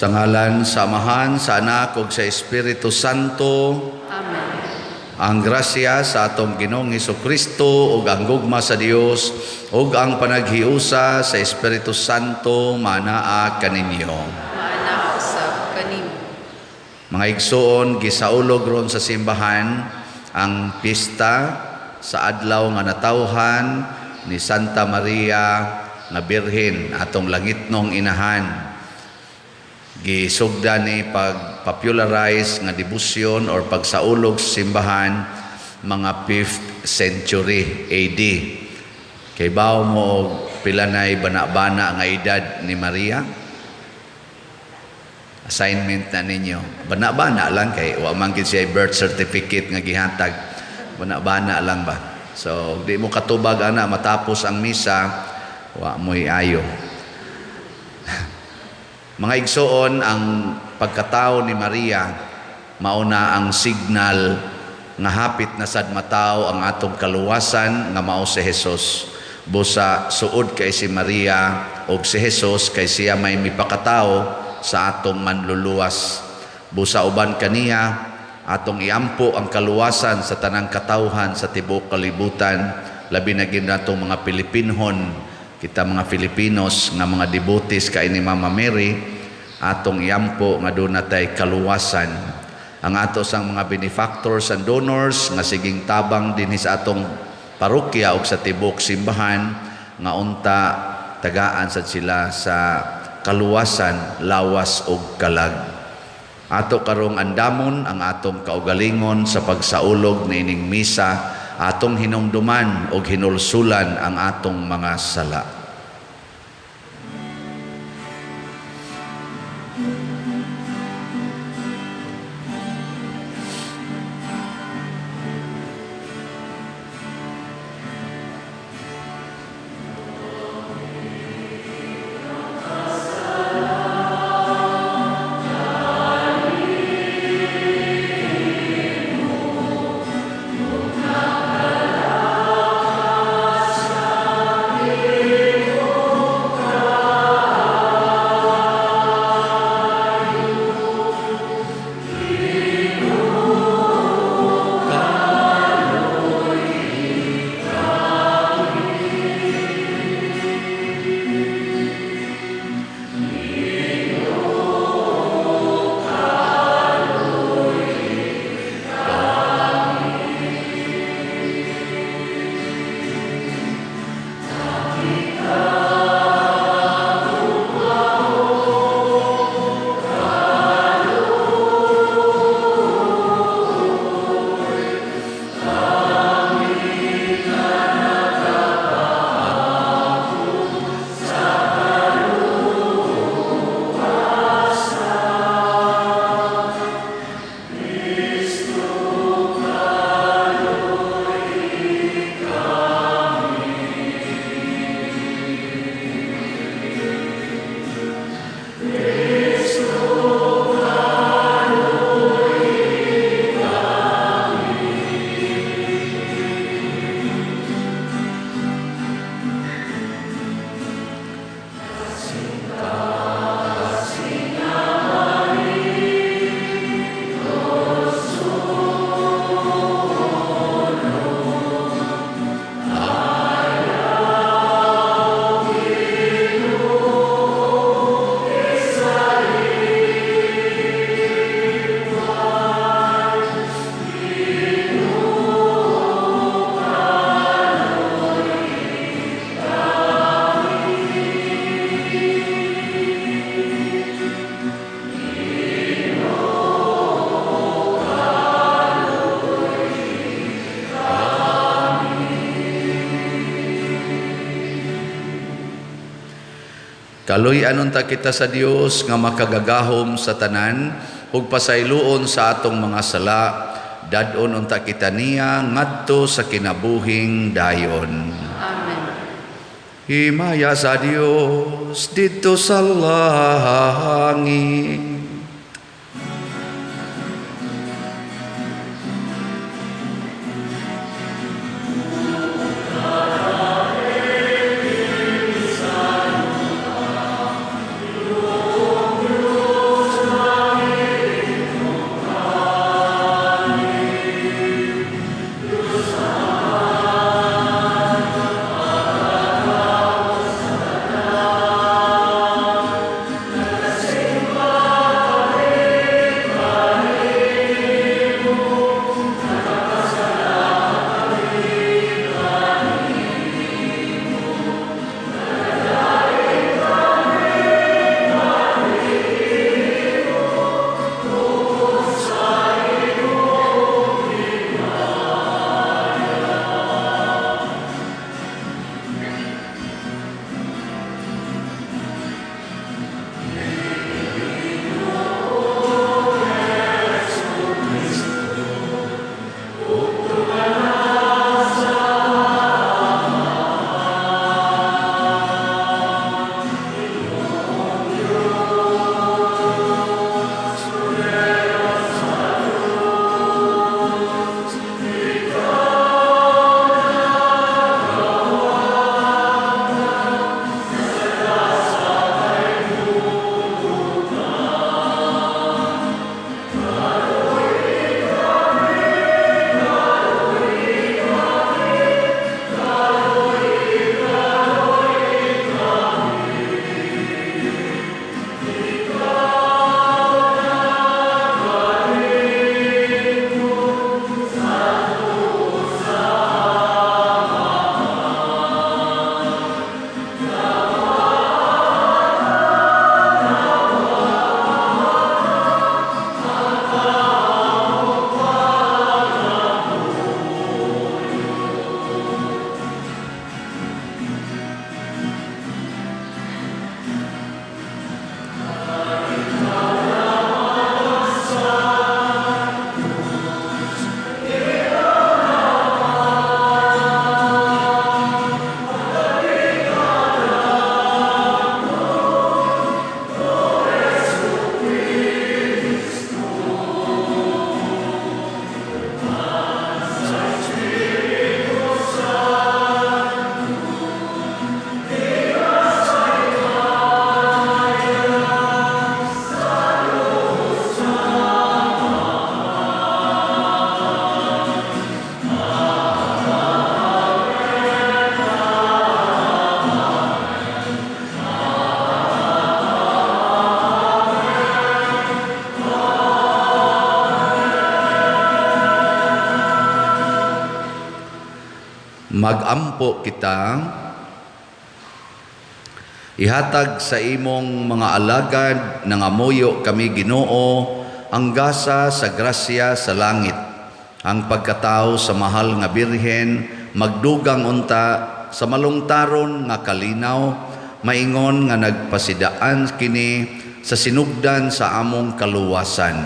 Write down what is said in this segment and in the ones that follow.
Sa ngalan sa Amahan, sa Anak ug sa Espiritu Santo. Amen. Ang grasya sa atong Ginoong Kristo ug ang gugma sa Dios ug ang panaghiusa sa Espiritu Santo manaa kaninyo. Maana usab kanimo. Mga igsoon, gisaulog ron sa simbahan ang pista sa adlaw nga natawhan ni Santa Maria nga Birhen, atong langitnong inahan. Gisugda ni pag-popularize nga debosyon or pagsaulog sa simbahan mga 5th century AD. Kay bawo mo og pila nay bana-bana nga edad ni Maria? Assignment na ninyo. Bana-bana lang kay wa man gid siya birth certificate nga gihatag. Bana-bana lang ba. So di mo katubag ana matapos ang misa, wa mo'y ayo. Mga igsoon, ang pagkatao ni Maria mauna ang signal nga hapit na sad matawo ang atong kaluwasan nga mao si Jesus. Busa suod kay si Maria og si Jesus kay siya may mipakatao sa atong manluluwas. Busa uban kaniya atong iampo ang kaluwasan sa tanang katawhan sa tibuok kalibutan, labi na gyud natong mga Pilipinhon, kita mga Filipinos nga mga devotees kay ni Mama Mary, atong iampo nga doon natay kaluwasan. Ang ato sang mga benefactors and donors nga siging tabang dinhi sa atong parokya ug sa tibuok simbahan nga unta tagaan sad sila sa kaluwasan lawas ug kalag. Ato karong andamon ang atong kaugalingon sa pagsaulog niining misa, atong hinumduman og hinulsulan ang atong mga sala. Kaluy-an unta kita sa Dios nga makagagahom sa tanan ug pasayloon sa atong mga sala, dad-on unta kita niya ngadto sa kinabuhing dayon. Amen. Himaya sa Dios didto sa langit. Magampo kita. Ihatag sa imong mga alagad, nangamuyo kami, Ginoo, ang gasa sa grasya sa langit. Ang pagkatao sa mahal nga Birhen magdugang unta sa malungtaron nga kalinaw, maingon nga nagpasidaan kini sa sinugdan sa among kaluwasan.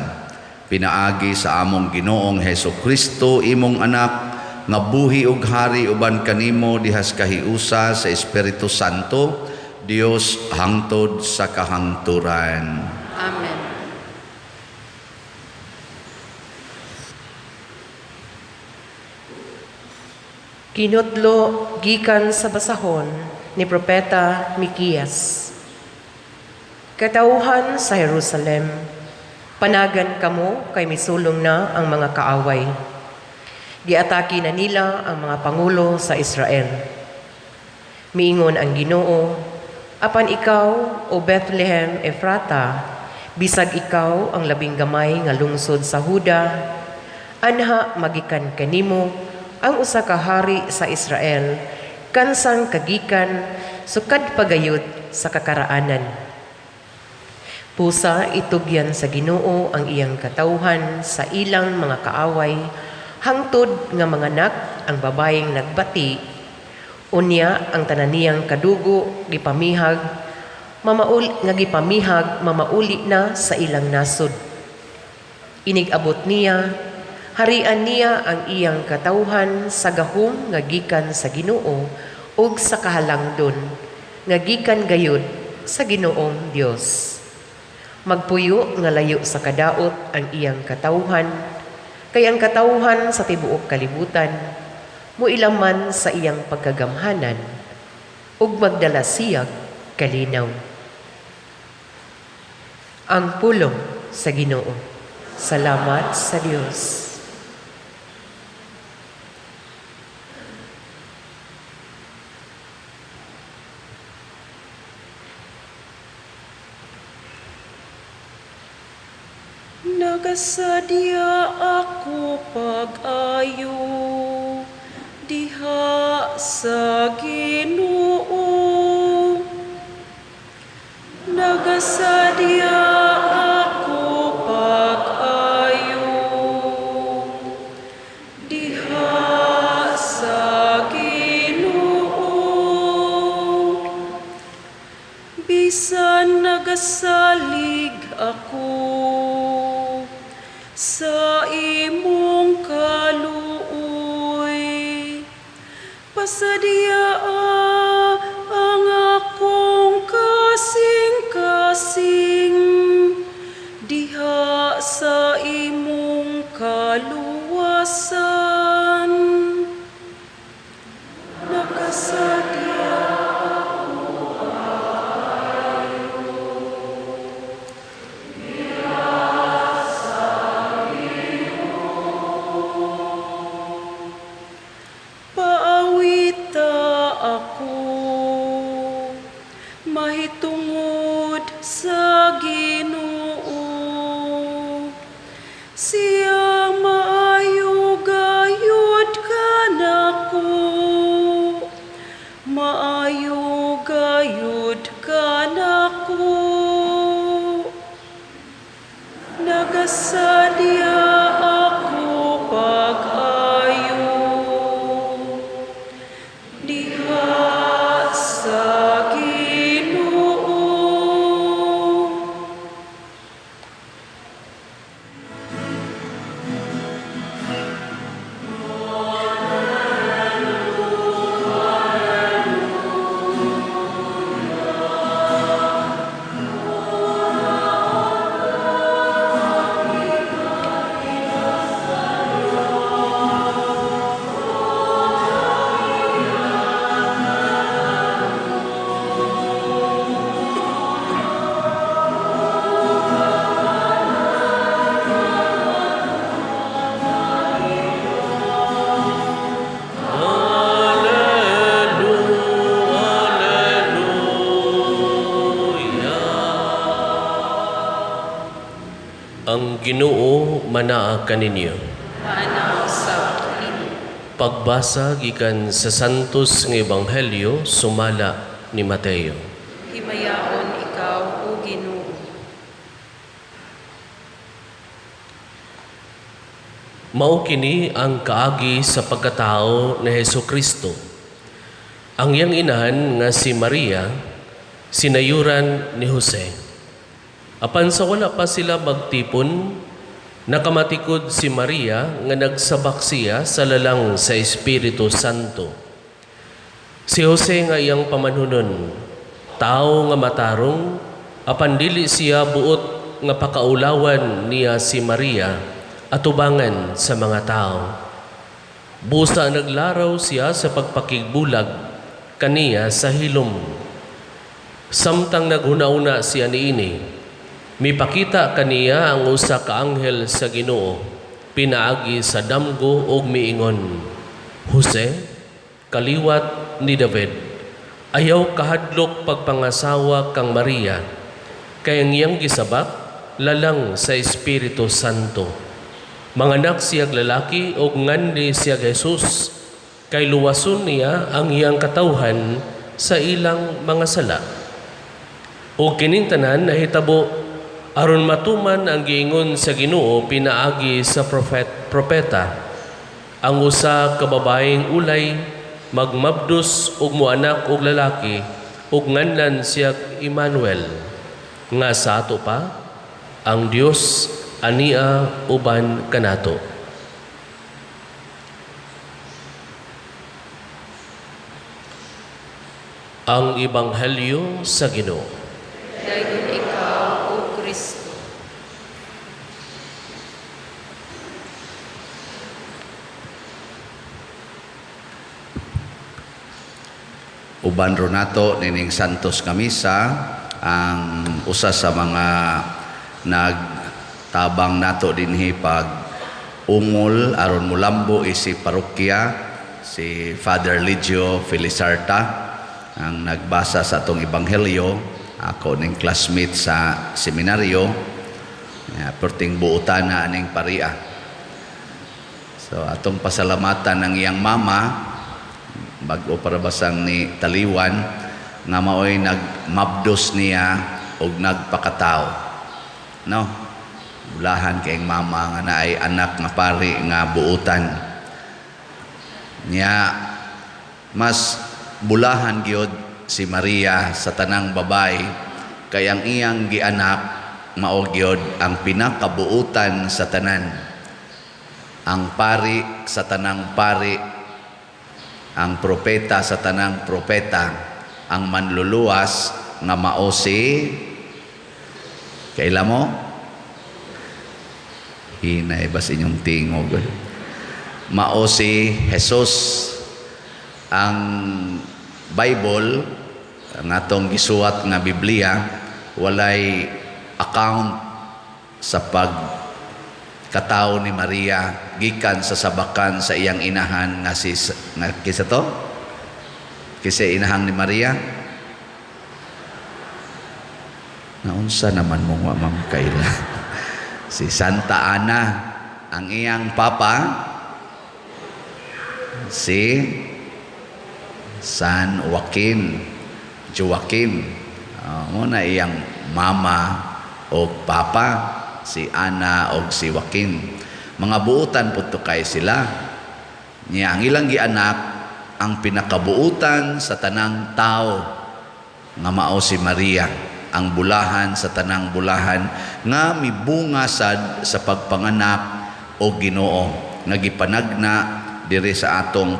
Pinaagi sa among Ginoong Heso Kristo, imong anak, nga buhi ug hari uban kanimo dihas kahiusa sa Espiritu Santo, Dios hangtod sa kahangturan. Amen. Kinutlo gikan sa basahon ni Propeta Mikias. Katawhan sa Jerusalem, panagan kamo kay misulong na ang mga kaaway. Giatake na nila ang mga pangulo sa Israel. Miingon ang Ginoo, apan ikaw, O Bethlehem Efrata, bisag ikaw ang labing gamay nga lungsod sa Huda, anha magikan kanimo ang usa ka hari sa Israel, kansang kagikan sukad pagayod sa kakaraanan. Pusa itugyan sa Ginoo ang iyang katawhan sa ilang mga kaaway, hangtod nga manganak ang babayeng nagbati, unya ang tanan niyang kadugo gipamihag mamauli, nga gipamihag mamauli na sa ilang nasod. Inig-abot niya, harian niya ang iyang katawhan sa gahom nga gikan sa Ginoo ug sa kahalangdon nga gikan gayud sa Ginoong Dios. Magpuyo nga layo sa kadaot ang iyang katawhan, kay ang katawhan sa tibuok kalibutan muilaman sa iyang pagkagamhanan ug magdala siyag kalinaw. Ang pulong sa Ginoo. Salamat sa Dios. Nagasadya ako pag-ayo diha sa Ginoo. Nagasadya ako pag-ayo diha sa Ginoo. Bisan nagasalig ako sa imong kaluoy, pasadya ang akong kasing-kasing diha sa imong kaluwasan. Nakasadya paawita ako mahitungod sa Ginoo. Siya maayo gayud kanako, maayo gayud kanako. Nagasadya ako pag-ayo diha sa Ginoo. Alleluia. Ang Ginoo manaa kaninyo. Maana usab kanimo. Pagbasa gikan sa Santos nga Ebanghelyo sumala ni Mateo. Himayaon ikaw, O Ginoo. Mao kini ang kaagi sa pagkatao ni Hesukristo. Ang iyang inahan nga si Maria, sinayuran ni Jose. Apan sa wala pa sila magtipon, nakamatikod si Maria nga nagsabak siya sa lalang sa Espiritu Santo. Si Jose nga iyang pamanhunon, tao nga matarong, apan dili siya buot nga pakaulawan niya si Maria atubangan sa mga tao. Busa naglaraw siya sa pagpakigbulag kaniya sa hilom. Samtang naghuna-una siya niini, mipakita kaniya ang usa ka anghel sa Ginoo, pinaagi sa damgo ug miingon, "Jose, kaliwat ni David, ayaw kahadlok pagpangasawa kang Maria, kay ang iyang gisabak lalang sa Espiritu Santo. Manganak siyag lalaki ug nganli siyag Jesus, kay luwason niya ang iyang katawhan sa ilang mga sala." O kining tanan nahitabo aron matuman ang giingon sa Ginoo pinaagi sa propeta. Ang usa ka babaeng ulay magmabdos og moanak og lalaki ug nganlan siya Emmanuel, nga sa ato pa ang Dios ania uban kanato. Ang Ebanghelyo sa Ginoo. Dayon ikaw, O Kristo. Uban ro nato nining Santos nga Misa ang usa sa mga nagtabang nato dinhi pag ungol aron mulambo isip parokya, si Father Ligio Felizarta ang nagbasa sa atong ebanghelyo, ako ning classmate sa seminaryo, perting buotan na aning paria. So atong pasalamatan ang iyang mama, bag-o para basang ni Taliwan, nga maoy nagmabdos niya og nagpakatao. No? Bulahan kay mama nga naay anak nga pari nga buotan. Nya mas bulahan gyud si Maria sa tanang babay kay ang iyang gianak mao gyud ang pinakabuotan sa tanan. Ang pari sa tanang pari, ang propeta sa tanang propeta, ang manluluwas nga mao si kaila mo? Hinay bas inyong tingog. Mao si Jesus. Ang Bible, ang atong gisuwat nga Biblia, walay account sa pagkatao ni Maria gikan sa sabakan sa iyang inahan nga si nga kisa to? Kisa inahang ni Maria? Naunsa naman mo nga ma'am Kayla? Si Santa Ana, ang iyang papa si San Joaquin, Joaquim. Mo na iyang mama o papa, si Ana o si Joaquin. Mga buutan po to kay sila. Niya ang ilang gianak ang pinakabuutan sa tanang tao nga mao si Maria, ang bulahan sa tanang bulahan nga mibunga sad sa pagpanganak o Ginoo nga gipanagna diri sa atong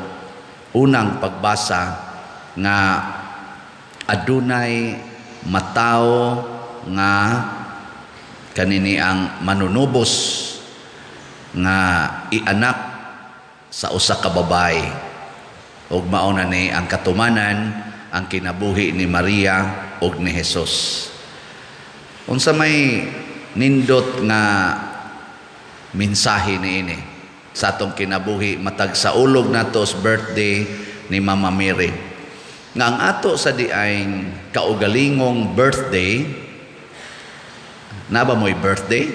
unang pagbasa nga adunay matawo nga kanini ang manunubos nga ianak sa usa ka babae. Ug mao na ni ang katumanan ang kinabuhi ni Maria ug ni Jesus. Unsa may nindot nga mensahe niini sa atong kinabuhi matag sa ulog nato sa birthday ni Mama Mary? Nga ang ato sa diay kaugalingong birthday, naba mo'y birthday?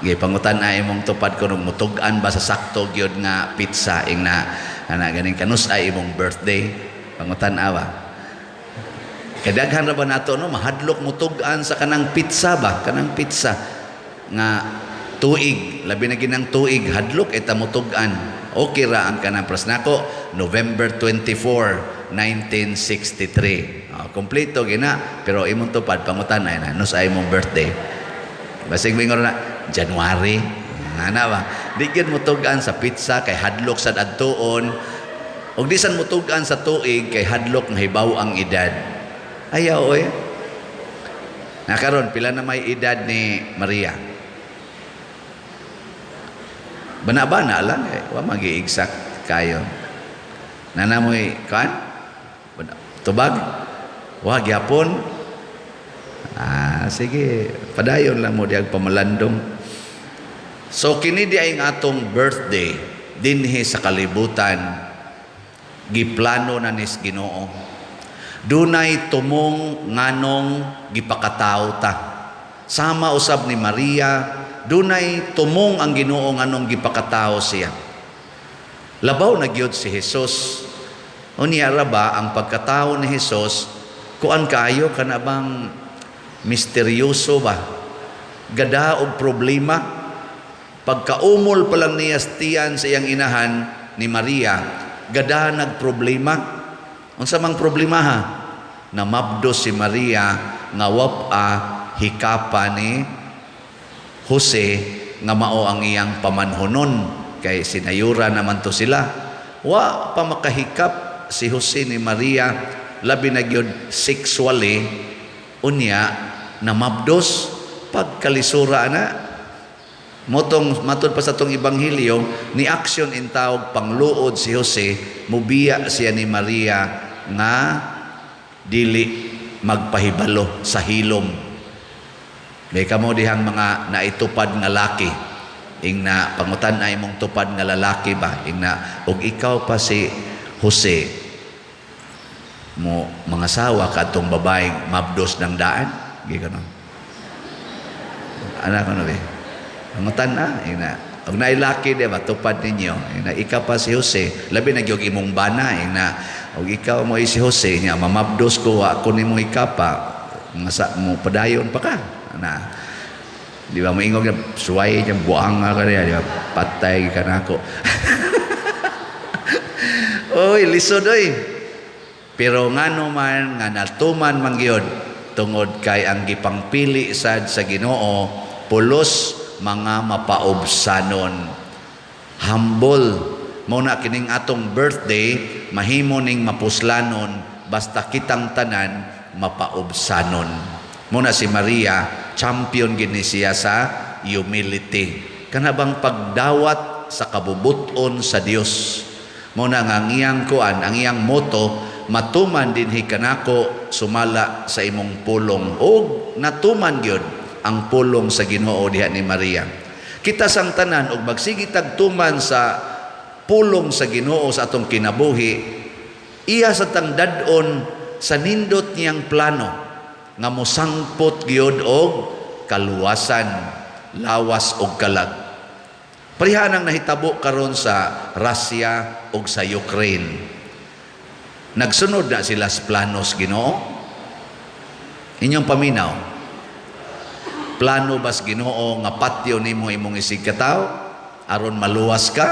Gipangutan na imong tupad ko nung mutug-an ba sa sakto gyud nga pizza ing na ana ganing kanus ay imong birthday. Pangutan awa. Kadaghan ra ba nato, no, mahadlok mutug-an sa kanang pizza ba, kanang pizza nga tuig, labi na ginang tuig, hadlok eta mutug-an. Okay ra ang kanang pras nako, November 24, 1963. Oh, kompleto gina, pero imong tupad pangutan ay na nus ay imong birthday. Basig moingon na January. Ana ba? Di gyud mutug-an sa pizza kay hadlok sad adtuon. Ug di san mutug-an sa tuig kay hadlok nga hibaw ang edad. Ayaw oy. Nakaron pila na may edad ni Maria? Bana-bana lang eh. Wa magi-exact kayo. Nanamoy kan? Tubag? Wa gyapon. Ah, sige, padayon lang mo diag pamalandong. So kini di ay ang atong birthday dinhi sa kalibutan, giplano na nis Ginoo. Dunay tumong nganong gipakatao ta. Sama usab ni Maria, dunay tumong ang Ginoo nganong gipakatao siya. Labaw na gyud si Jesus. Unya ra ba ang pagkatao ni Jesus, kuan kaayo, kana bang misteryoso ba? Gada og problema. Pagkaumol pa lang niya sa tiyan sa iyang inahan ni Maria, gada nagproblema. Unsa mang problema ha? Namabdos si Maria nga wapa hikapa ni Jose nga mao ang iyang pamanhonon kay sinayura naman to sila. Wa pa makahikap si Jose ni Maria, labi na gyud sexually, unya namabdos. Pagkalisura na motong matud pa sa tong ebanghelyo ni aksyon in tawag pangluod si Jose, mubiya siya ni Maria nga dili magpahibalo sa hilom. May kamo dihang mga naitupad nga laki, ing na pangutan ay mong tupad nga lalaki ba, ing na og ikaw pa si Jose, mo mga sawa kadtong babaeng mabdos ng daan, gi kanon anak ko na be. Pangutan na, ing na og naay laki di ba tupad ninyo, ing na ikaw pa si Jose, labi na gyud imong bana, ing na og ikaw mo si Jose nya mamabdos ko, wa ko nimo ikapa mga sa mo, padayon pa ka na? Di ba moingog na suway niya, buang ka niya, di ba? Patay ka nako. Oy, lisod oy. Pero ngano man nga natuman man gyud, tungod kay ang gipangpili sad sa Ginoo pulos mga mapaubsanon. Humble. Mao na kining atong birthday mahimo ning mapuslanon basta kitang tanan mapaubsanon. Mao na si Maria, champion gini siya sa humility. Kana bang pagdawat sa kabubuton sa Dios. Mao na nga ang iyang kuan, ang iyang motto, "Matuman dinhi kanako sumala sa imong pulong." Og natuman gyud ang pulong sa Ginoo diha ni Maria. Kita sang tanan og magsige tag tuman sa pulong sa Ginoo sa atong kinabuhi, iya sa tang dad-on sa nindot niyang plano nga mosangpot gyud og kaluwasan, lawas og kalag. Pareha nang nahitabo karon sa Russia ug sa Ukraine. Nagsunod na sila sa planos Ginoo. Inyong paminaw. Plano bas Ginoo nga patyo nimo imong isig katawo aron maluwas ka?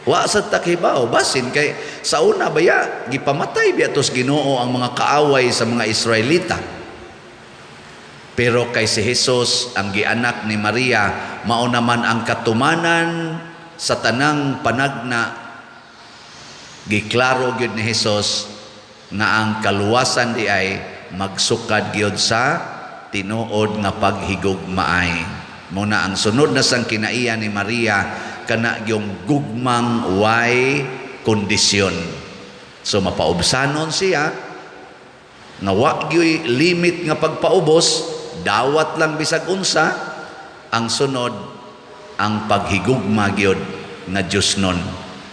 Wa sa takibaw, basin kay sa una baya gipamatay biya tos Ginoo ang mga kaaway sa mga Israelita. Pero kay si Jesus ang gianak ni Maria, mao naman ang katumanan sa tanang panagna, giklaro gyud ni Jesus nga ang kaluwasan di ay magsukad gyud sa tinuod nga paghigugmaay. Muna ang sunod na sang kinaiya ni Maria kana yung gugmang way kondisyon. So mapaubsanon siya nga wa gyuy limit nga pagpaubos, dawat lang bisag unsa. Ang sunod, ang paghigugma gyud nga Dios nun.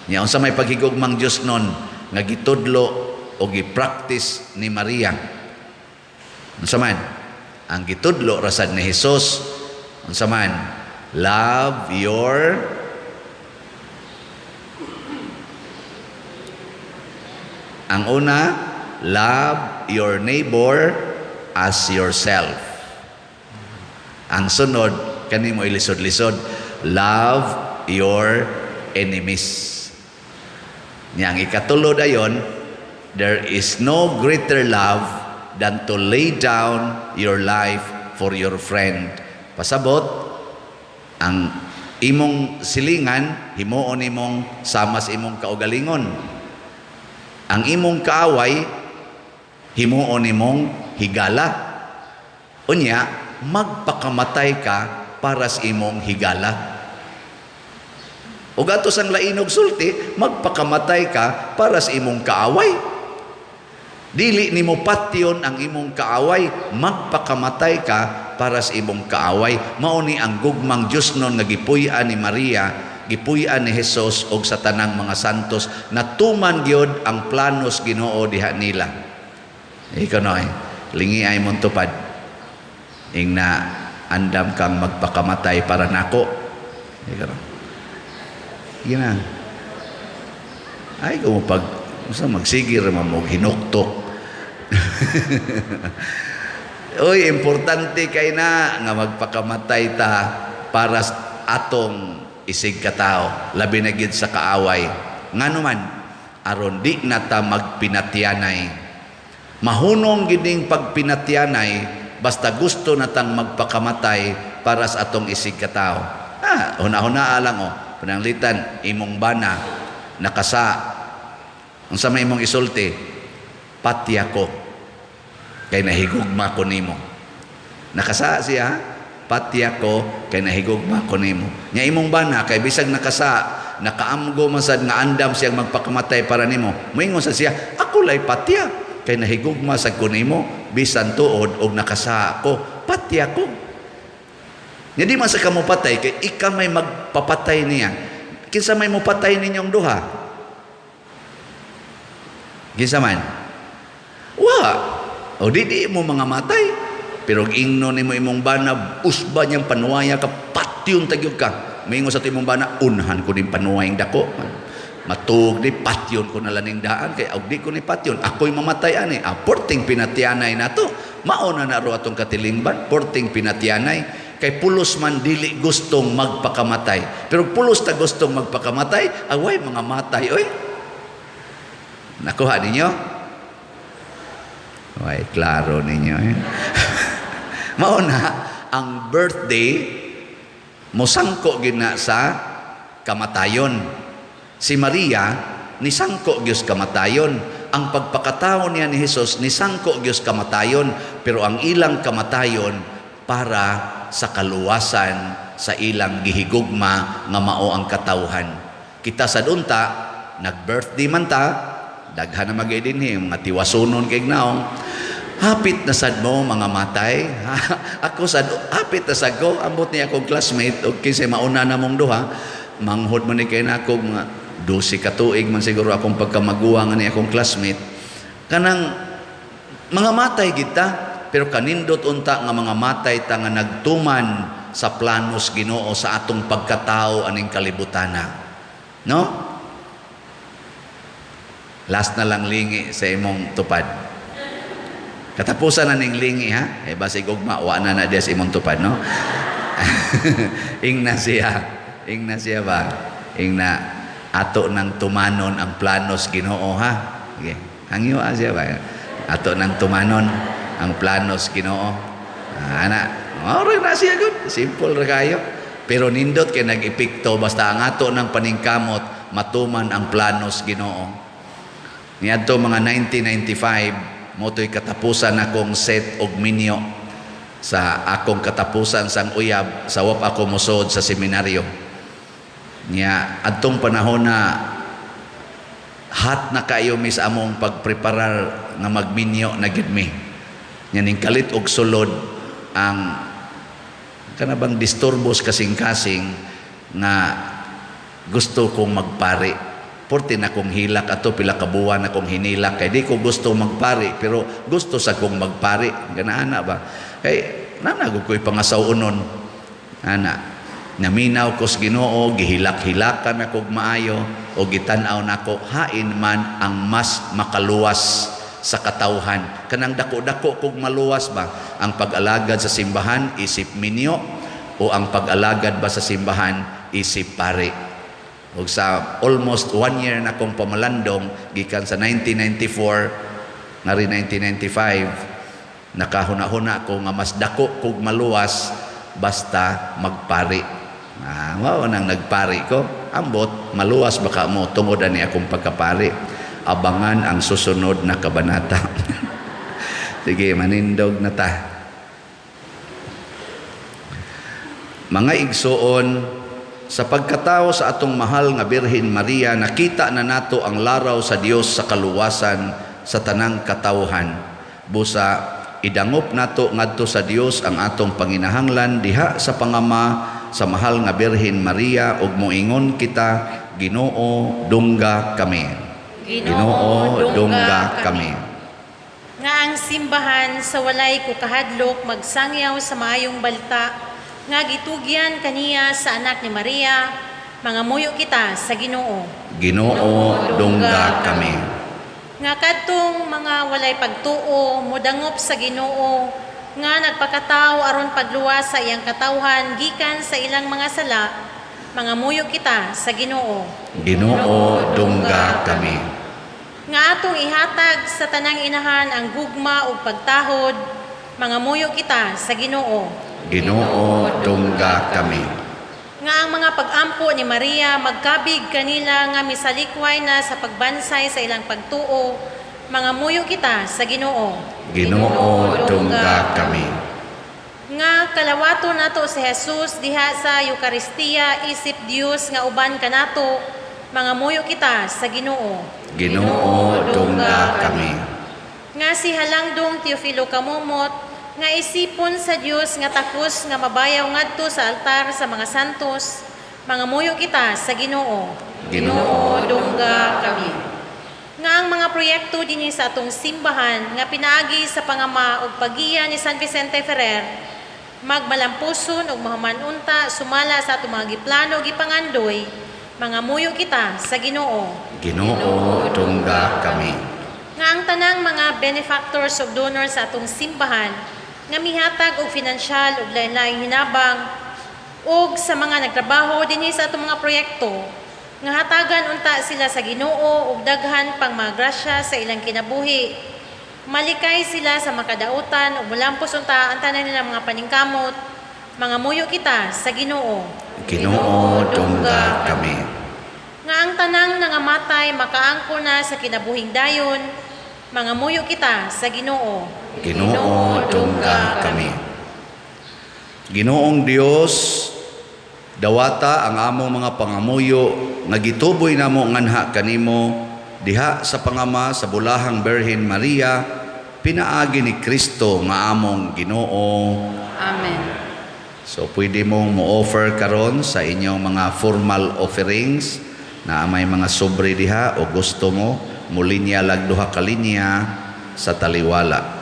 Nya unsa may paghigugmang Dios nun nga gitudlo o gi-practice ni Maria? Unsa man ang gitudlo rasad ni Jesus? Unsa man? Love your. Ang una, love your neighbor as yourself. Ang sunod, kani mo ilisod-lisod, love your enemies. Nya ang ikatulo dayon, there is no greater love than to lay down your life for your friend. Pasabot, ang imong silingan, himuon imong sama sa imong kaugalingon. Ang imong kaaway, himuon imong higala. Unya, magpakamatay ka para sa imong higala. O gato sang lainog sulti, magpakamatay ka para sa imong kaaway. Dili nimo patyon ang imong kaaway, magpakamatay ka para sa imong kaaway. Mao ni ang gugmang Dios nun nga gipuy-an ni Maria, gipuy-an ni Jesus og sa tanang mga santos, natuman gyud ang planos Ginoo diha nila. Ikaw noy, lingi ay mong tupad. Ingna andam kang magpakamatay para nako. Ikaw no. Gina. Ay kung pag sa magsigir man mo hinuktok. Oy, importante kay na nga magpakamatay ta para atong isig katao, labi na gid sa kaaway. Ngano man, aron di na ta magpinatyanay. Mahunong gining pagpinatyanay basta gusto na tang magpakamatay para sa atong isig katao. Ah, huna-huna lang oh. Pananglitan imong bana nakasa. Unsa may imong isulti? Patya ko kay nahigugma ko nimo. Nakasa siya, patya ko kay nahigugma ko nimo. Nya imong bana kay bisag nakasa, nakaamgo man sad nga andam siyang magpakamatay para nimo. Moingon sa siya, ako lay patya kay nahigugma sad ko nimo bisan tuod og nakasa ko, patya ko. Nya di man sa kamo patay kay ika may magpapatay niya. Kinsa may mopatay ninyong duha? Kinsa man? Wa. O di mo mga matay. Pero ingno nimo imong bana, usba niyang panuwaya ka, patyon tagyog ka. Maingon sa imong bana, unhan ko ning panuwayang dako. Matug ni patyon ko na laning daan kay og di ko ni patyon, ako'y mamatay ani. Ah, porting pinatyanay nato. Mao na naro atong katilingban, porting pinatyanay. Kay pulos man dili gustong magpakamatay. Pero pulos ta gustong magpakamatay, away mga matay oy. Nakuha ninyo? Ay, klaro ninyo eh. Mao na ang birthday mosangko gina sa kamatayon. Si Maria nisangko gyud kamatayon. Ang pagpakatao niya ni Jesus nisangko gyud kamatayon, pero ang ilang kamatayon para sa kaluwasan sa ilang gihigugma nga mao ang katawhan. Kita sa unta nag-birthday man ta, daghan na magay dinhi mga tiwasunon kay naong. Hapit na sad mo mga matay. Ako sad hapit na sad ko, ambot niya akong classmate og kinsay mauna na mong duha, manghod man ni kay nako mga 12 ka tuig man siguro akong pagkamaguwang ni akong classmate. Kanang mga matay kita, pero kanindot unta nga mga matay ta nga nagtuman sa planos Ginoo sa atong pagkatao aning kalibutana. No? Last na lang lingi sa imong tupad. Katapusan na ning lingi ha. Eh basig ugma wa na na diya sa imong tupad, no? Ingna siya. Ingna siya ba? Ingna ato nang tumanon ang planos Ginoo ha. Okay. Hangyo siya ba? Ato nang tumanon ang planos Ginoo. Ah, ana, mao na siya gud. Simple ra kayo. Pero nindot kay nag-epekto basta ang ato nang paningkamot matuman ang planos Ginoo. Niadto mga 1995 motoy katapusan akong set og minyo sa akong katapusan sang uyab sa wap ako mosod sa seminaryo. Nya adtong panahon na hot na kayo mi sa among pagpreparar nga magminyo na gid mi. Nya ning kalit og sulod ang kana bang disturbos kasing-kasing nga gusto kong magpari. Porte na kong hilak ato pila ka buwan akong hinilak kay di ko gusto magpari pero gusto sa kong magpari. Ganaana ba? Kay nanagog ko'y pangasaw-unon. Ana, naminaw ko sa Ginoo, gihilak-hilak kami kog maayo o gitan-aw nako hain man ang mas makaluwas sa katawhan. Kanang dako-dako kog maluwas ba ang pag-alagad sa simbahan isip minyo o ang pag-alagad ba sa simbahan isip pari? Og sa almost one year na akong pamalandong gikan sa 1994 ngari 1995, nakahuna-huna ko nga mas dako kog maluwas basta magpari. Mao nang nagpari ko. Ambot maluwas baka mo tungod ani akong pagkapari. Abangan ang susunod na kabanata. Sige, manindog na ta. Mga igsoon, sa pagkatao sa atong mahal nga Birhen Maria, nakita na nato ang laraw sa Dios sa kaluwasan sa tanang katawhan. Busa idangop nato ngadto sa Dios ang atong panginahanglan diha sa pangama sa mahal nga Birhen Maria ug moingon kita, Ginoo, dungga kami. Ginoo, dungga kami. Nga ang simbahan sa walay kukahadlok magsangyaw sa maayong balita nga gitugyan kaniya sa anak ni Maria, mangamuyo kita sa Ginoo. Ginoo, dungga kami. Nga kadtong mga walay pagtuo modangop sa Ginoo nga nagpakatao aron pagluwas sa iyang katawhan gikan sa ilang mga sala, mangamuyo kita sa Ginoo. Ginoo, dungga kami. Nga atong ihatag sa tanang inahan ang gugma ug pagtahod, mangamuyo kita sa Ginoo. Ginoo, dungga kami. Nga ang mga pag-ampo ni Maria magkabig kanila nga misalikway na sa pagbansay sa ilang pagtuo, mangamuyo kita sa Ginoo. Ginoo, dungga kami. Nga kalawato nato si Jesus diha sa Eukaristiya isip Dios nga uban kanato, mangamuyo kita sa Ginoo. Ginoo, dungga kami. Nga si Halangdong Teofilo Camomot nga isipon sa Dios nga takos nga mabayaw ngadto sa altar sa mga santos, mangamuyo kita sa Ginoo. Ginoo, dungga kami. Nga ang mga proyekto dinhi sa atong simbahan nga pinaagi sa pangama ug paggiya ni San Vicente Ferrer magmalampuson ug mahuman unta sumala sa atong mga giplano ug gipangandoy, mangamuyo kita sa Ginoo. Ginoo, dungga kami. Nga ang tanang mga benefactors ug donors sa atong simbahan nga mihatag og finansyal ug lain-laing hinabang ug sa mga nagtrabaho dinhi sa atong mga proyekto nga hatagan unta sila sa Ginoo ug daghan pang mga grasya sa ilang kinabuhi. Malikay sila sa makadautan ug molampos unta ang tanan nilang mga paningkamot. Mangamuyo kita sa Ginoo. Ginoo, dungga kami. Nga ang tanang nangamatay makaangko na sa kinabuhing dayon, mangamuyo kita sa Ginoo. Ginoo, dungga kami. Ginoong Dios, dawata ang among mga pangamuyo nga gituboy namo nganha kanimo diha sa pangama sa bulahang Birhen Maria, pinaagi ni Kristo nga among Ginoo. Amen. So pwede mong mo-offer karon sa inyong mga formal offerings na may mga sobre diha o gusto mo mulinya lag duha ka linya sa taliwala.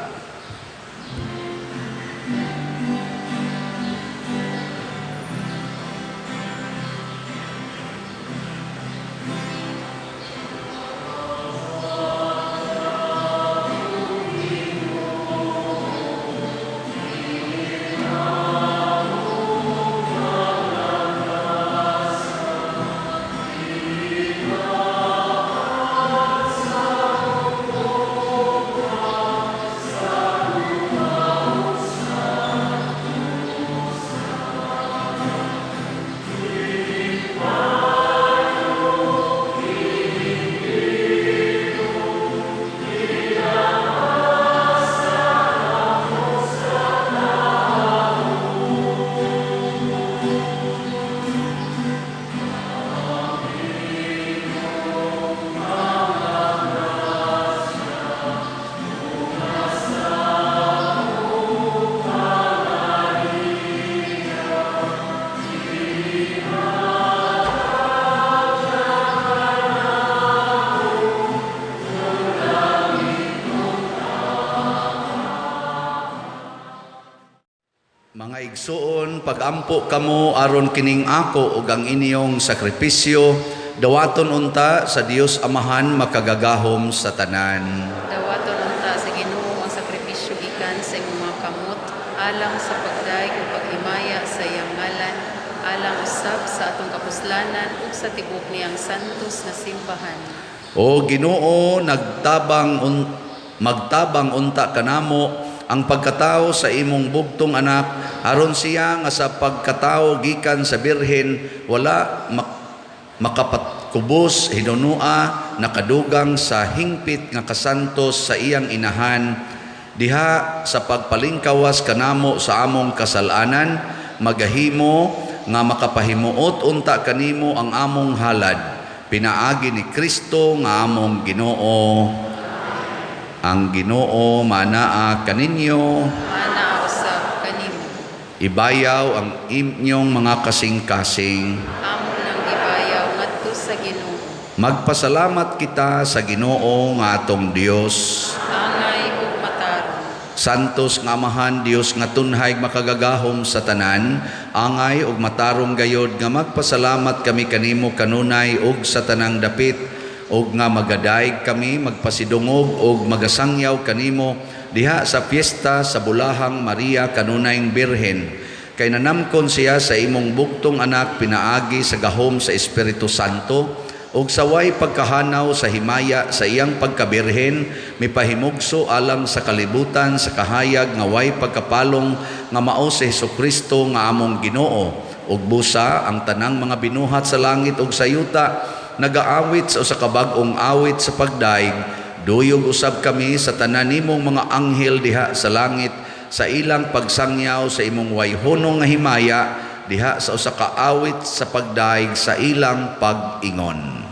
Mga igsuon, pagampo kamo aron kining ako ug ang inyong sakripisyo dawaton unta sa Dios Amahan makagagahom sa tanan. Dawaton unta sa Ginoo ang sakripisyo gikan sa imong mga kamot alang sa pagdayeg ug paghimaya sa iyang ngalan, alang usab sa atong kapuslanan ug sa tibuok niyang santos nga simbahan. O Ginoo, magtabang unta kanamo ang pagkatao sa imong bugtong anak aron siya nga sa pagkatao gikan sa birhen wala makapatkubos hinunua nakadugang sa hingpit nga kasantos sa iyang inahan diha sa pagpalingkawas kanamo sa among kasalanan, magahimo nga makapahimuot unta kanimo ang among halad pinaagi ni Kristo nga among Ginoo. Ang Ginoo manaa kaninyo. Manaa usab kanimo. Ibayaw ang inyong mga kasing-kasing. Amo nang gibayaw ngadto sa Ginoo. Magpasalamat kita sa Ginoo nga atong Dios. Angay ug matarong. Santos nga Amahan, Dios nga tunhay makagagahom sa tanan, angay ug matarong gayod nga magpasalamat kami kanimo kanunay ug sa tanang dapit, ug nga magadayeg kami magpasidungog ug magasangyaw kanimo diha sa piyesta sa Bulahang Maria kanunayng Birhen. Kay nanamkon siya sa imong bugtong anak pinaagi sa gahom sa Espiritu Santo, ug saway pagkahanaw sa himaya sa iyang pagkabirhen, mipahimugso alang sa kalibutan sa kahayag nga way pagkapalong nga mao si Hesukristo nga among Ginoo. Ug busa ang tanang mga binuhat sa langit ug sa yuta nagaawit sa usa ka bag-ong awit sa pagdaig. Duyog usab kami sa tanan nimong mga anghel diha sa langit sa ilang pagsangyaw sa imong wayhunong nga himaya diha sa usa ka awit sa pagdaig sa ilang pag-ingon.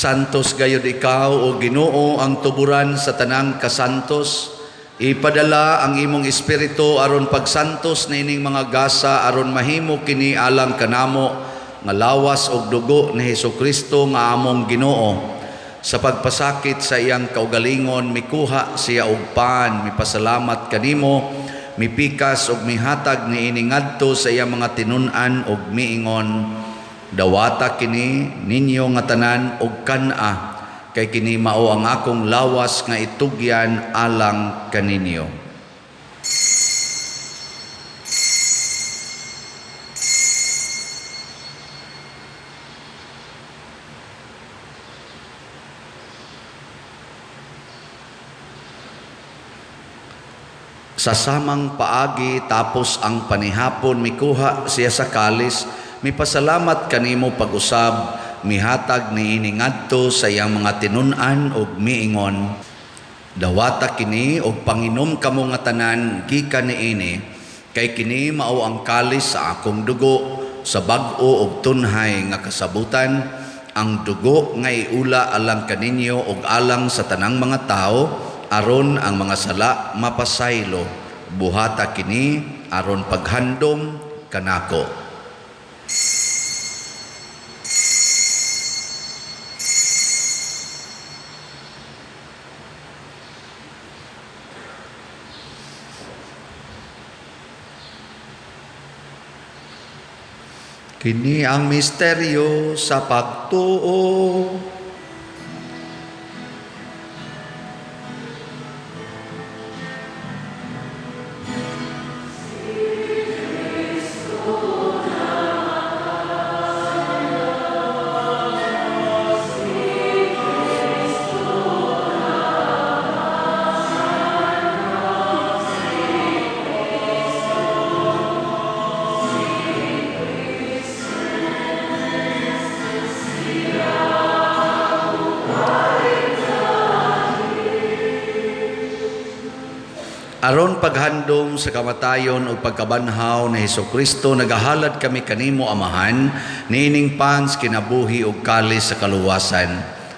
Santos gayud ikaw o Ginoo ang tuburan sa tanang kasantos. Ipadala ang imong espiritu aron pagsantos niining mga gasa aron mahimo kini alang kanamo nga lawas og dugo ni Hesukristo nga among Ginoo. Sa pagpasakit sa iyang kaugalingon mikuha siya og pan, mipasalamat kanimo, mipikas og mihatag niini ngadto sa iyang mga tinun-an og miingon, dawata kini ninyo nga tanan og kan-a, kay kini mao ang akong lawas nga itugyan alang kaninyo. Sa samang paagi tapos ang panihapon mikuha siya sa kalis, mipasalamat kanimo pag-usab, mihatag niini ngadto sa iyang mga tinun-an ug miingon, "Dawata kini og panginom kamo nga tanan gikan niini, kay kini mao ang kalis sa akong dugo sa bag-o ug tunhay nga kasabutan, ang dugo nga iula alang kaninyo ug alang sa tanang mga tawo aron ang mga sala mapasaylo. Buhata kini aron paghandom kanako." Kini ang misteryo sa pagtuo. Aron paghandom sa kamatayon ug pagkabanhaw ni Hesukristo, nagahalad kami kanimo, Amahan, niining pans kinabuhi ug kalis sa kaluwasan.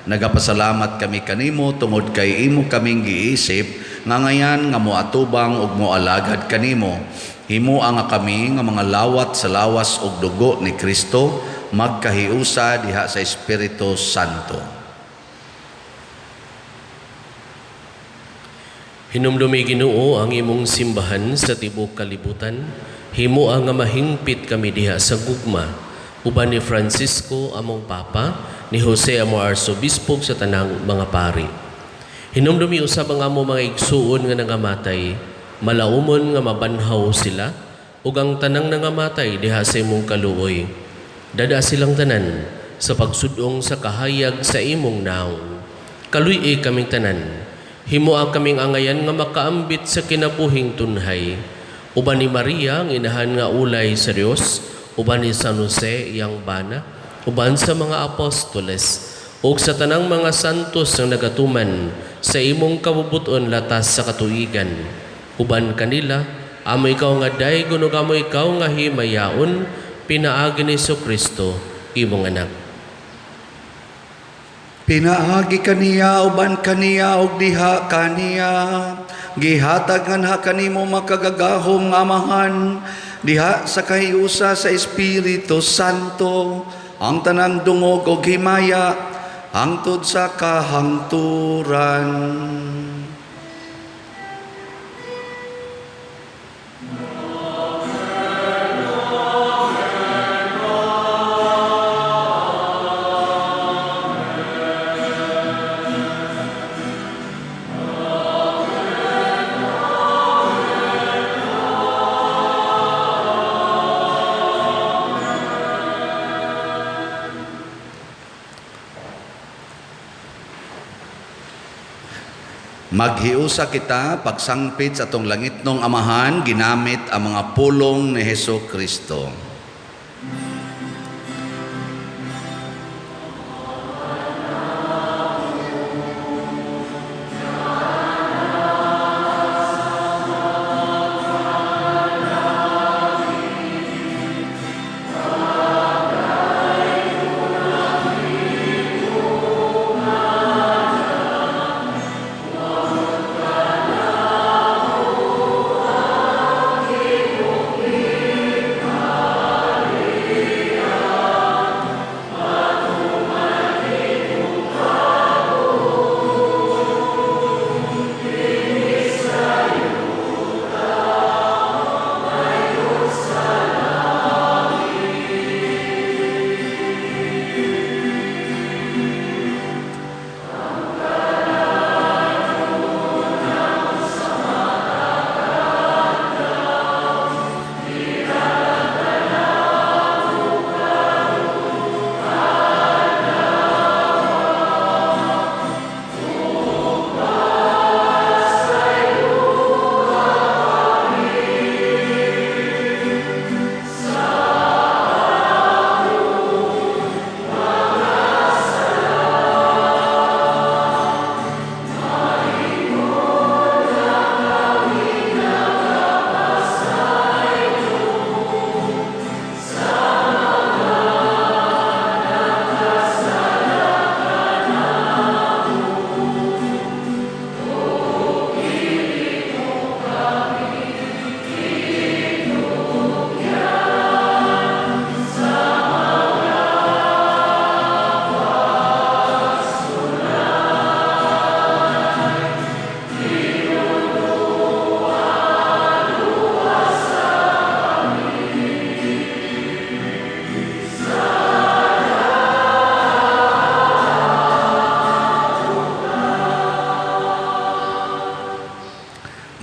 Nagapasalamat kami kanimo tungod kay imo kaming giisip nga ngayan nga moatubang ug moalagad kanimo. Himoa nga kami nga mga lawat sa lawas ug dugo ni Kristo magkahiusa diha sa Espiritu Santo. Hinumdumi, Ginoo, ang imong simbahan sa tibuok kalibutan. Himoa nga mahingpit kami diha sa gugma uban ni Francisco among Papa, ni Jose among Arsobispo, sa tanang mga pari. Hinumdumi usab ang among mga igsuon nga nangamatay, malaumon nga mabanhaw sila ug ang tanang nangamatay diha sa imong kaluoy. Dada silang tanan sa pagsudong sa kahayag sa imong naong. Kaluy-i kaming tanan. Himoa kaming angayan nga makaambit sa kinabuhing tunhay. Uban ni Maria, ang inahan nga ulay sa Dios, uban ni San Jose, iyang bana, uban sa mga apostoles, ug sa tanang mga santos nga nagatuman sa imong kabubuton latas sa katuigan. Uban kanila, amo ikaw nga daygon ug amo ikaw nga himayaon, pinaagi ni Kristo, imong anak. Pinaagi kaniya, uban kaniya, ug diha kaniya, gihatag nganha kanimo makagagahom nga Amahan, diha sa kahiusa sa Espiritu Santo, ang tanang dungog ug himaya hangtod sa kahangturan. Maghiusa kita pagsangpit sa atong langitnong Amahan ginamit ang mga pulong ni Heso Kristo.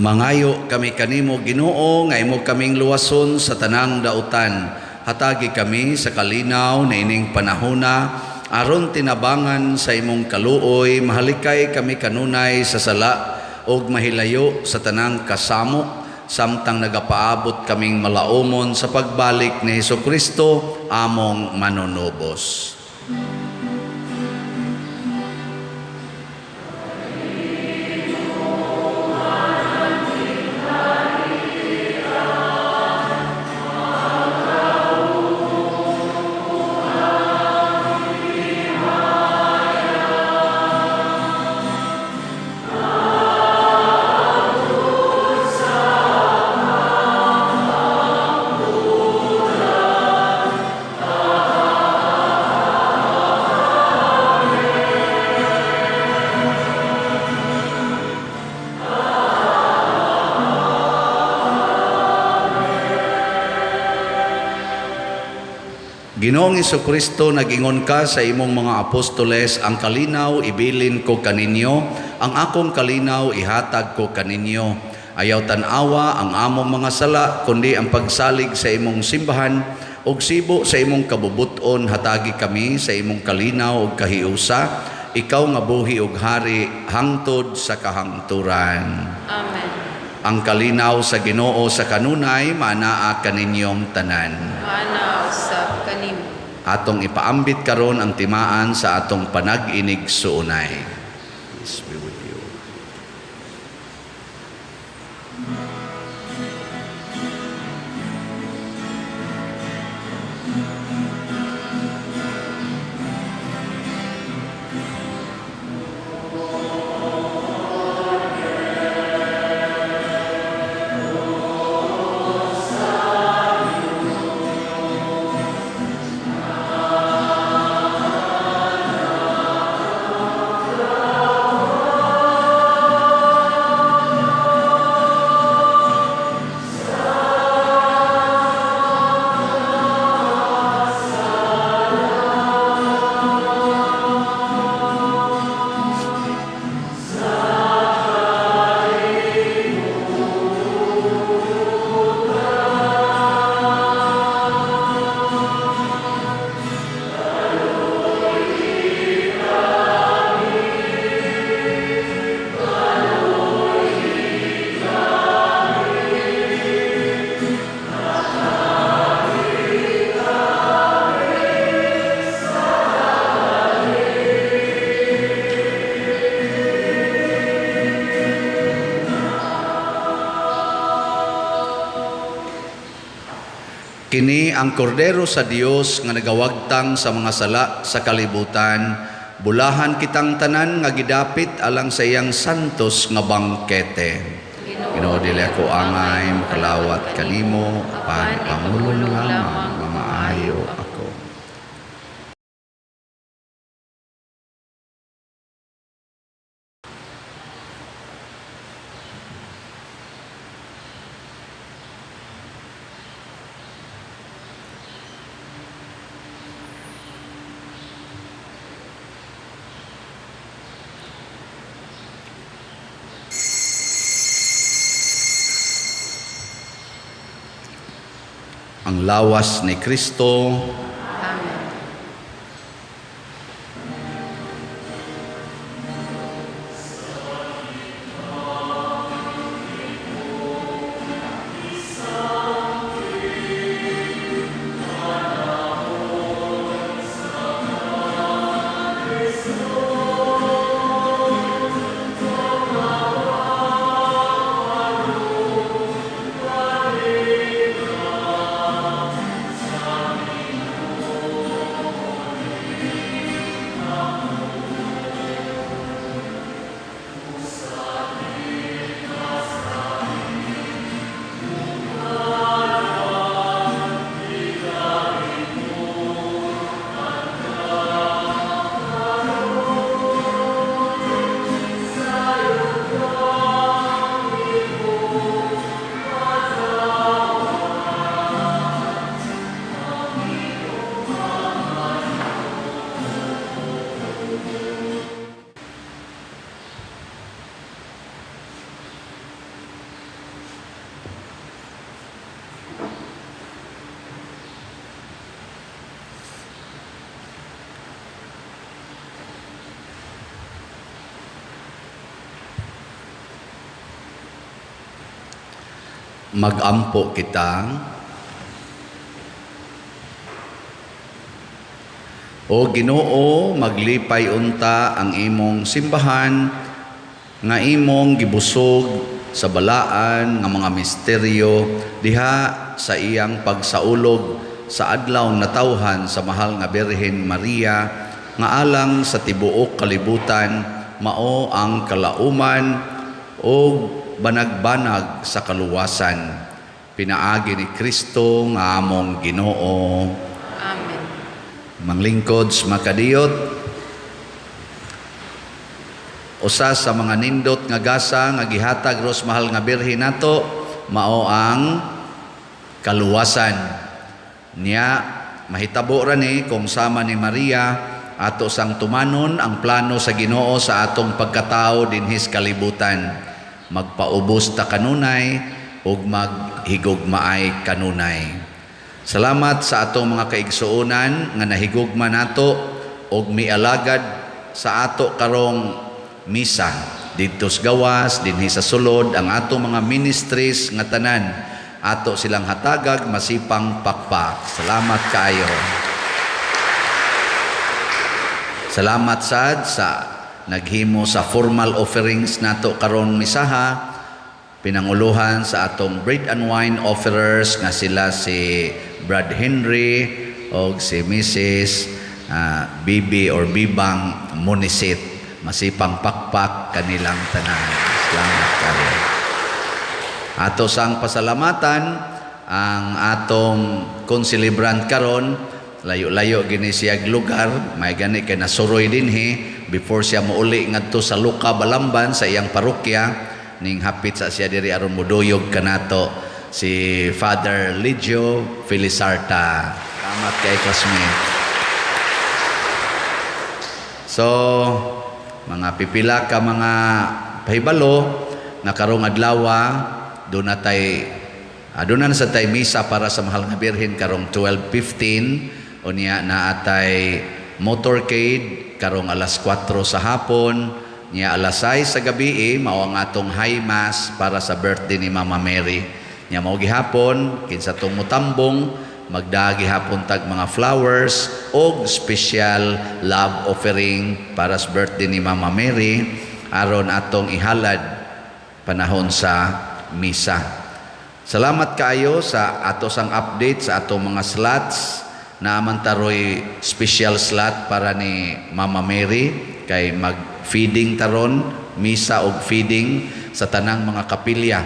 Mangayo kami kanimo, Ginoo, nga imo kaming luwason sa tanang dautan. Hatagi kami sa kalinaw na ining panahona aron tinabangan sa imong kaluoy, mahalikay kami kanunay sa sala ug mahilayo sa tanang kasamok samtang nagapaabot kaming malaumon sa pagbalik ni Hesukristo among manunubos. Ginoong Hesukristo, nag-ingon ka sa imong mga apostoles, ang kalinaw ibilin ko kaninyo, ang akong kalinaw ihatag ko kaninyo. Ayaw tan-awa ang among mga sala, kundi ang pagsalig sa imong simbahan, ug sibo sa imong kabubuton, hatagi kami sa imong kalinaw ug kahiusa, ikaw nga buhi ug hari hangtod sa kahangturan. Amen. Ang kalinaw sa Ginoo sa kanunay manaa kaninyong tanan. Maana usab kanimo. Atong ipaambit karon ang timaan sa atong panag-inig suunay. Peace be with you. Kini ang kordero sa Dios nga nagawagtang sa mga sala sa kalibutan. Bulahan kitang tanan nga gidapit alang sa iyang santos nga bangkete. Ginoo, dili ako angay makalawat kanimo, apan pamulong lamang nga maayo ako. Ang lawas ni Kristo. Amen. Magampo kita. O Ginoo, maglipay unta ang imong simbahan nga imong gibusog sa balaan nga mga misteryo diha sa iyang pagsaulog sa adlaw natawhan sa mahal nga Birhen Maria nga alang sa tibuok kalibutan mao ang kalauman og banag-banag sa kaluwasan. Pinaagi ni Kristo nga among Ginoo. Amen. Manglingkod sa makadiyot, usa sa mga nindot nga gasa nga gihatag ros mahal nga Birhen nato mao ang kaluwasan. Niya mahitabo ra ni kung sama ni Maria ato sang tumanon ang plano sa Ginoo sa atong pagkatao dinhi sa kalibutan. Magpaubos ta kanunay ug maghigugmaay kanunay. Salamat sa atong mga kaigsuonan nga nahigugma nato ug mialagad sa ato karong misa didto sa gawas, dinhi sa sulod, ang atong mga ministries nga tanan ato silang hatagag masipang pakpak. Salamat kaayo. Salamat sad sa naghimo sa formal offerings nato karon misaha, pinanguluhan sa atong bread and wine offerers nga sila si Brad Henry og si Mrs., Bibi or Bibang Munisit. Masipang pakpak kanilang tanan. Salamat kayo. Ato sang pasalamatan ang atong konselebrant karon, layo-layo gini siya lugar, may gani kay nasuroy dinhi before siya mouli ngadto sa Luka Balamban sa iyang parokya, ning hapit sa siya diri aron moduyog kanato si Father Ligio Felizarta. Salamat kay classmate. So, mga pipila ka mga pahibalo na karong adlawa doon na tay, doon na sa tay misa para sa mahal nga Birhen karong 12:15, unya na atay motorcade karong alas 4 sa hapon, nya alas 6 sa gabi mao ang atong high mass para sa birthday ni Mama Mary. Nya mao gihapon kinsa tong mutambong magdagi hapon tag mga flowers og special love offering para sa birthday ni Mama Mary aron atong ihalad panahon sa misa. Salamat kaayo sa ato sang update sa atong mga slots. Naaman taroy special slot para ni Mama Mary kay mag-feeding taron, misa og feeding sa tanang mga kapilya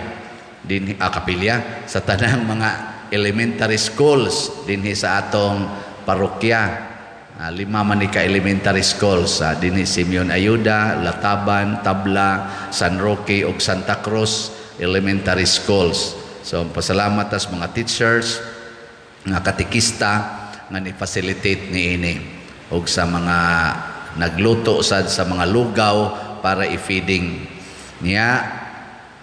din, kapilya sa tanang mga elementary schools dinhi sa atong parokya. 5 man ni ka elementary schools sa dinhi: Simeon Ayuda, Lataban, Tabla, San Roque ug Santa Cruz Elementary Schools. So pasalamat tas mga teachers, nga katekista nga ni-facilitate niini ug sa mga nagluto sad sa mga lugaw para i-feeding. Niya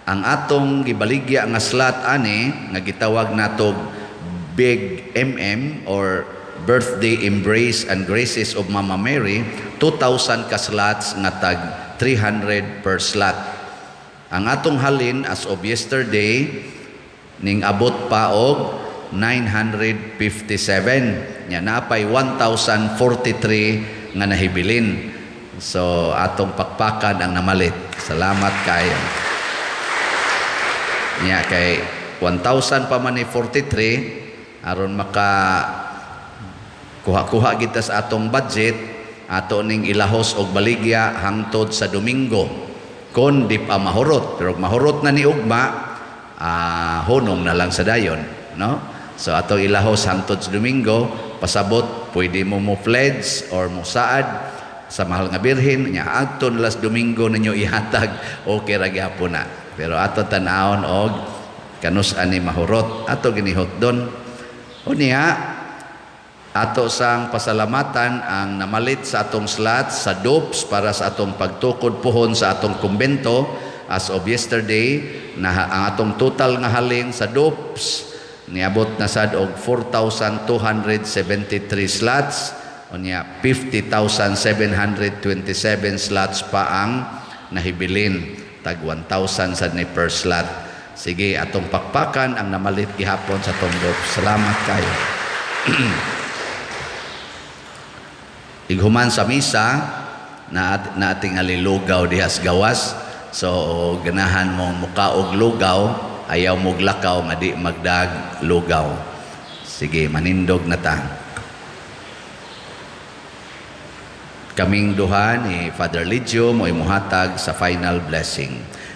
ang atong gibaligya nga slot ani nga gitawag natog Big MM or Birthday Embrace and Graces of Mama Mary, 2,000 ka slots nga tag 300 per slot. Ang atong halin as of yesterday ning abot pa og 957. Nya napay 1,043 nga nahibilin. So atong pakpakan ang namalit. Salamat kayo. Nya kay 1,000 pa man ni 43 aron maka kuha-kuha kita sa atong budget, ato ning ilahos og baligya hangtod sa Domingo kon di pa mahurot, pero mahurot na ni ugma, hunong na lang sa dayon, no? So atong ilahos hangtod sa Domingo. Pasabot pwede mo mo pledge or mo saad sa mahal nga Birhen, nya adto na las Domingo ninyo ihatag, okay ra gyapon na. Pero ato tan-awon og kanus ani mahurot, ato ginihot don. Unya ato sang pasalamatan ang namalit sa atong slot sa dopes para sa atong pagtukod puhon sa atong kumbento. As of yesterday na ang atong total nga halin sa dopes niabot na sad og 4,273 slots. Unya 50,727 slots pa ang nahibilin, tag 1,000 sad ni per slot. Sige, atong pakpakan ang namalit gihapon sa tundok. Salamat kayo. Ighuman sa misa na, na ating alilugaw diha sa gawas. So ganahan mong mukaog lugaw, ayaw mog lakaw nga di magdag lugaw. Sige, manindog na ta. Kaming duha ni Father Lidio mo imuhatag sa final blessing.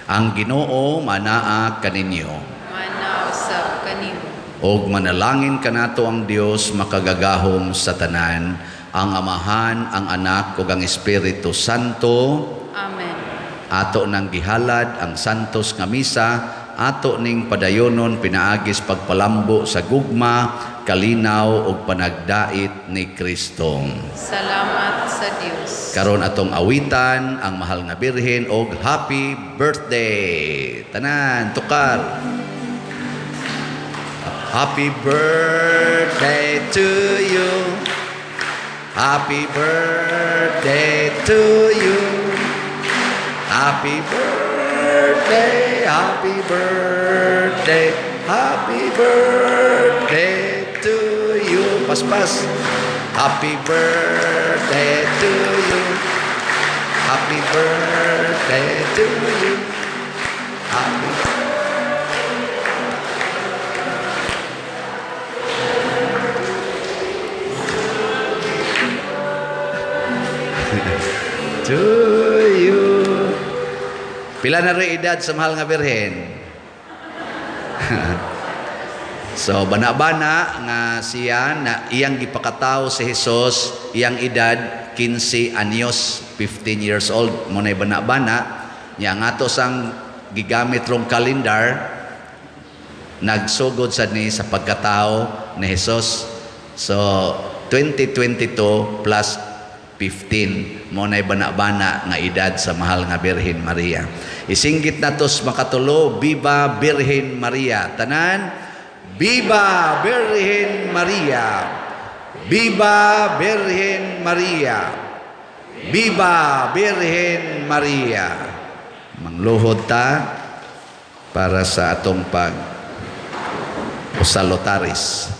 Ang Ginoo manaa kaninyo. Mana usab kanimo. Og manalangin kanato ang Dios makagagahom sa tanan, ang Amahan, ang Anak ug ang Espiritu Santo. Amen. Ato nang gihalad ang santos nga misa, ato ning padayonon pinaagis pagpalambo sa gugma, kalinaw ug panagdait ni Kristo. Salamat sa Dios. Karon atong awitan ang mahal nga Birhen og happy birthday. Tanan tukar. Happy birthday to you. Happy birthday to you. Happy birthday, happy birthday, happy birthday to you. Paspas. Happy birthday to you. Happy birthday to you. Happy to you. Pila na rin edad sa mahal nga Birhen? So bana-bana nga siya na iyang gipakatao si Jesus, iyang edad 15 anyos, 15 years old mo na bana-bana niya nga ato sang gigamit rong calendar, nagsugod sad ni sa pagkatao ni Jesus. So 2022 plus 15 mo na bana-bana nga edad sa mahal nga Birhen Maria. Isinggit natos makatulo, Viva Birhen Maria. Tanan, Viva Birhen Maria. Viva Birhen Maria. Viva Birhen Maria. Mangluhod ta para sa atong pag usalotaris.